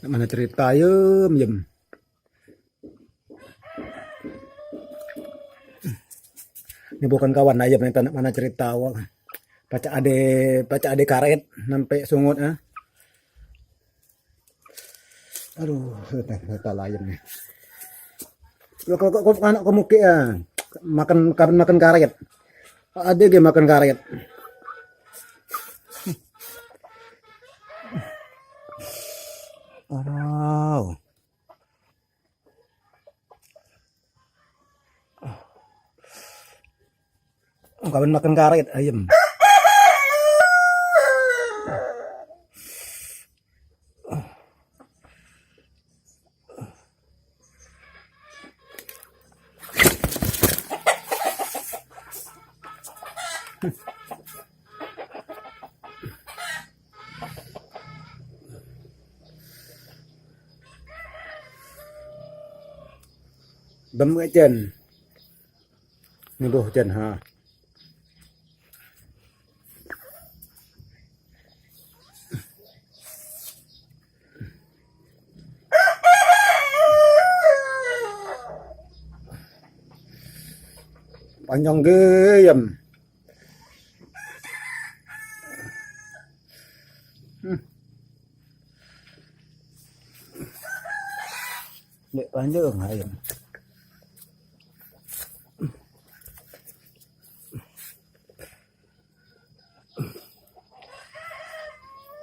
Mana cerita yem. Ini bukan kawan aja mana cerita awak. Baca ade karet sampai sungut ah. Aduh, cerita layem nih. Kok anak kamu ya makan karet. Ada ge makan karet. Aduh. Kawan makan karet ayam. Bấm cái chân như bộ chân ha. Panjang ghê em. Để panjang ayam.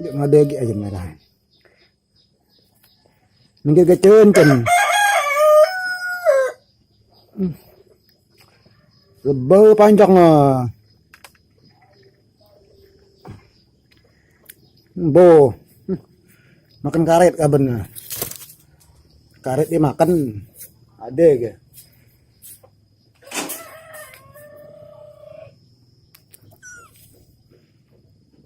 Dia ngadegi aja merah. Minggir ke cen. Lebih panjang ah. Bo. Makan karet kabarnya. Karet dia makan. Ada ke?